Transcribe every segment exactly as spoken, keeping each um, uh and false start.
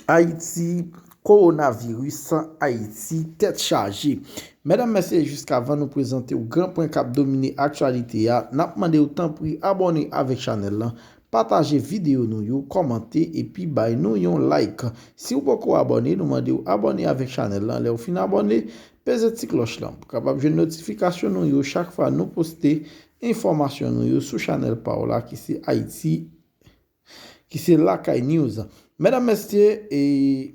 Ayiti, kowonaviris, Ayiti, tèt chaje. Medam, mesye, jiskavan nou prezante w gran pwen k ap domine aktyalite a, n ap mande w tanpri abòne avèk chanèl lan, pataje videyo nou yo, kòmante epi bay nou yon like. Si w poko abòne, nou mande w abòne avèk chanèl lan. Lè w fin abòne, peze ti klòch lan pou w kapab jwenn notifikasyon nou yo chak fwa nou poste enfòmasyon nou yo sou chanèl pa w la ki se Ayiti, ki se Lakay News. Medam, mesye, e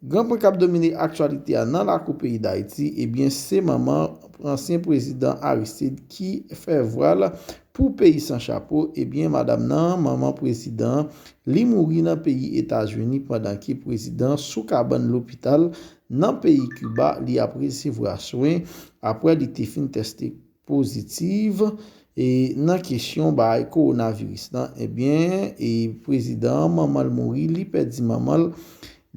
gran pwen k ap domine aktyalite a nan lakou peyi Dayiti, ebyen, se manman ansyen prezidan Aristide ki fè vwal pou peyi san chapo. Ebyen, madanm nan, manman prezidan, li mouri nan peyi Etazini pandan ke prezidan sou kabann lopital nan peyi Kiba, li ap resevwa swen apre li te fin tèste pozitiv e nan kesyon bay kowonaviris lan, ebyen, e prezidan an, manman l mouri, li pèdi manman l,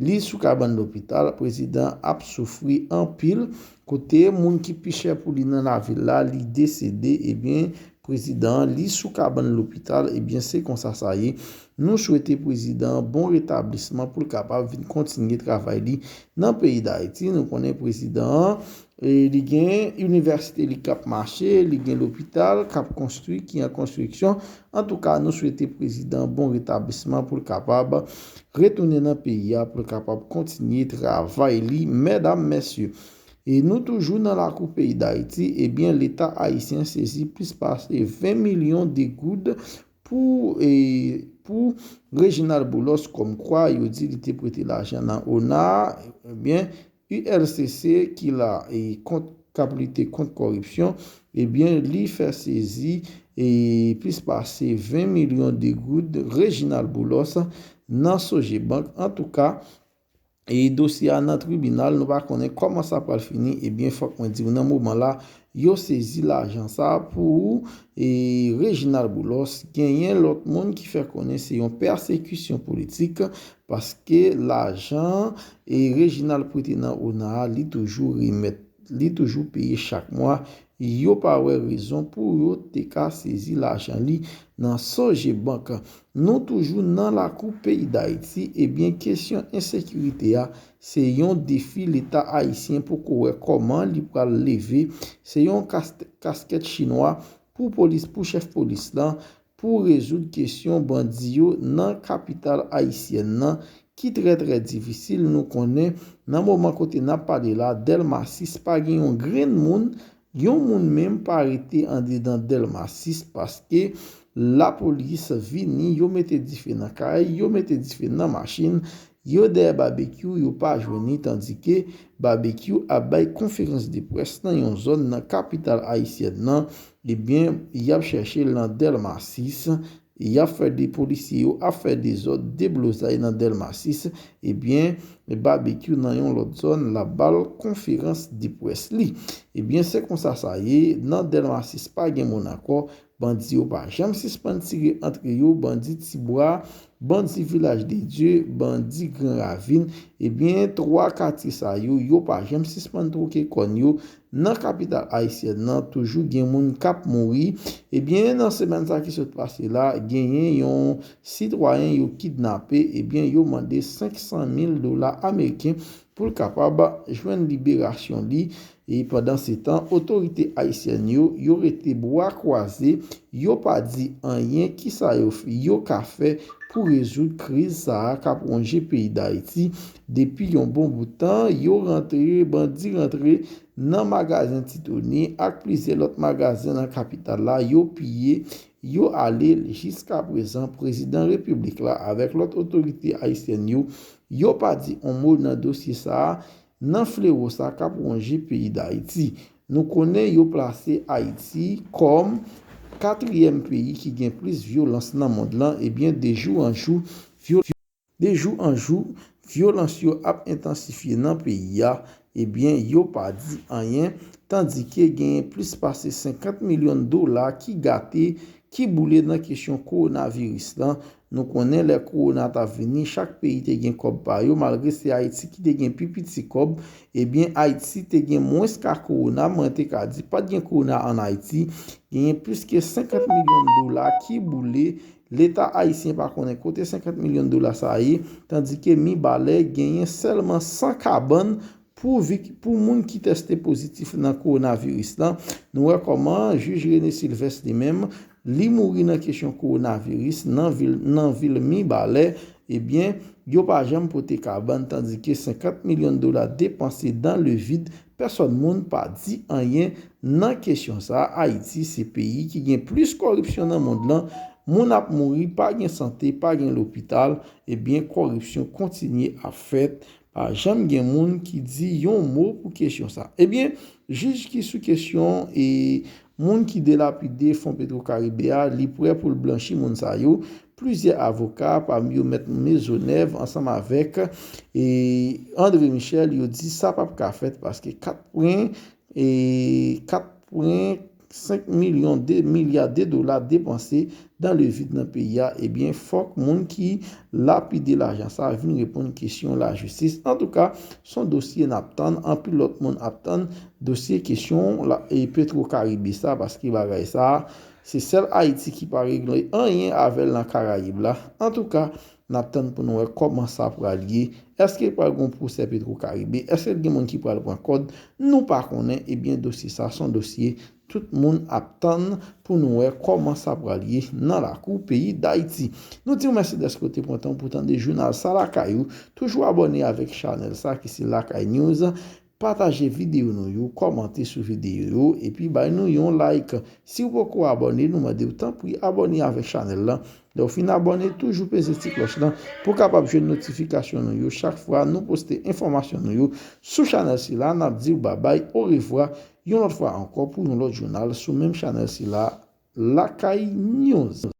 li sou kabann lopital, prezidan ap soufri anpil, kote moun ki pi chè pou li nan lavi l la, li desede, ebyen, prezidan an, li sou kabann lopital, ebyen, se konsa sa ye. Nou swete prezidan an bon retablisman pou l kapab vin kontinye travay li nan peyi Dayiti. Nou konnen prezidan an, e li gen inivèsite li k ap mache, li gen lopital k ap konstwi, ki an konstriksyon. Antouka, nou swete prezidan bon retablisman pou l kapab retounen nan peyi a, pou l kapab kontinye travay li, medam, mesye. E nou toujou nan lakou peyi Dayiti, ebyen, Leta ayisyen sezi plis pase ven milyon de goud pou, e, pou Reginald Boulos, kòmkwa yo di li te prete lajan nan ona, ebyen, U L C C ki la, e, kont, k ap lite kont kòripsyon, ebyen, li fè sezi, e, plis pase ven milyon de goud Reginald Boulos nan Sogebank. Antouka, e dosye a nan tribinal, nou pa konnen kòman sa pral fini, ebyen, fòk mwen di w, nan moman la, yo sezi lajan sa pou, e, Reginald Boulos. Genyen lòt moun ki fè konnen se yon pèsekisyon politik, paske lajan, e, Reginald prete nan ona a, li toujou remèt, li toujou peye chak mwa. Yo pa wè rezon pou yo te ka sezi lajan li nan Sogebank. Nou toujou nan lakou peyi Dayiti, ebyen, kesyon ensekirite a, se yon defi Leta ayisyen poko wè kòman li pral leve. Se yon kas-, kaskèt chinwa pou polis, pou chèf polis lan, pou rezoud kesyon bandi yo nan kapital ayisyèn nan, ki trè, trè difisil. Nou konnen, nan moman kote n ap pale la, Dèlma sis pa gen yon grenn moun, yon moun menm pa rete andedan Dèlma sis, paske lapolis vini, yo mete dife nan kay, yo mete dife nan machin, yo dèyè Babekyou, yo pa jwenn li, tandike Babekyou ap bay konferans de près nan yon zòn nan kapital ayisyèn nan, ebyen, y ap chèche l nan Dèlma sis, y ap fè de polisye yo ap fè dezòd, deblozay nan Dèlma sis, ebyen, Babekyou nan yon lòt zòn, l ap ba l konferans de près li. Ebyen, se konsa sa ye, nan Dèlma sis pa gen moun ankò, bandi yo pa janm sispann tire antre yo, bandi Tibwa, bandi Vilaj de Dye, bandi Gran Ravin, ebyen, twa katye sa yo, yo pa janm sispann twoke kòn yo. Nan kapital ayisyèn nan, toujou gen moun k ap mouri. Ebyen, nan semèn sa ki sot pase la, genyen yon sitwayen yo kidnape, ebyen, yo mande senk san mil dola ameriken pou l kapab jwenn liberasyon li. E pandansetan, otorite ayisyèn yo, yo rete bra kwaze, yo pa di anyen. Kisa yo f-, yo ka fè pou rezoud kriz sa a k ap wonje peyi Dayiti depi yon bon bout tan? Yo rantre, bandi rantre nan magazen Titoni ak plizyè lòt magazen nan kapital la, yo piye, yo ale. Jiska prezan, prezidan repiblik la avèk lòt otorite ayisyèn yo, yo pa di on mo nan dosye sa a, nan flewo sa k ap wonje peyi Dayiti. Nou konnen yo plase Ayiti kòm katriyèm peyi ki gen plis vyolans nan mond lan, ebyen, de jou an jou, vyo-, de jou an jou, vyolans yo ap entansifye nan peyi a, ebyen, yo pa di anyen, tandike genyen plis pase senkant milyon dola ki gate, ki boule nan kesyon kowonaviris lan. Nou konnen lè kowona t ap vini, chak peyi te gen kòb pa yo, malgre se Ayiti ki te gen pi piti kòb, ebyen, Ayiti te gen mwens ka kowona, mwen te ka di pa t gen kowona ann Ayiti. Genyen plis ke senkant milyon dola ki boule Leta ayisyen pa konnen kote senkant milyon dola sa a ye, tandike Mibalè genyen sèlman san kabann pou, vik- pou moun ki tèste pozitif nan kowonaviris lan. Nou wè kòman jij René Sylvestre li menm, li mouri nan kesyon kowonaviris nan vil, nan vil Mibalè. Ebyen, yo pa janm pote kabann, tandike senkant milyon dola depanse dan le vid, pèsòn moun pa di anyen nan kesyon sa. Ayiti se peyi ki gen plis kòripsyon nan mond lan. Moun ap mouri, pa gen sante, pa gen lopital. Ebyen, kòripsyon kontinye ap fèt. Pa janm gen moun ki di yon mo pou kesyon sa. Ebyen, jij ki sou kesyon e moun ki delapide fon Petro Karibe a, li prè pou l blanchi moun sa yo. Plizyè avoka, pami yo Mèt Maisonneuve ansanm avèk e André Michel, yo di sa p ap ka fèt paske kat pwen e kat pwen senk milyon de milya de dola depanse dan le vid nan peyi a. Ebyen, fòk moun ki lapide lajan sa vin reponn kesyon lajistis. Antouka, se yon dosye n ap tann, anpil lòt moun ap tann dosye kesyon la, e Petro Karibe sa, paske bagay sa, se sèl Ayiti ki pa regle anyen avè l nan Karayib la. Antouka, n ap tann pou nou wè kòman sa pral ye. Èske pral gen pwosè Petro Karibe? Èske gen moun ki pral pran kòd? Nou pa konnen. Ebyen, dosye sa, se yon dosye tout moun ap tann pou nou wè kòman sa pral ye nan lakou peyi Dayiti. Nou di w mèsi dèske w te pran tan pou tande jounal sa lakay ou. Toujou abòne avèk chanèl sa ki se Lakay News. Pataje videyo nou yo, kòmante sou videyo yo, epi bay nou yon like. Si w poko abòne, nou mande w tanpri abòne avèk chanèl la. Lè w fin abòne, toujou peze ti klòch lan pou w kapab jwenn notifikasyon nou yo chak fwa nou poste enfòmasyon nou yo sou chanèl sila. N ap di w babay, orevwa, yon lòt fwa ankò pou yon lòt jounal sou menm chanèl sila, Lakay News.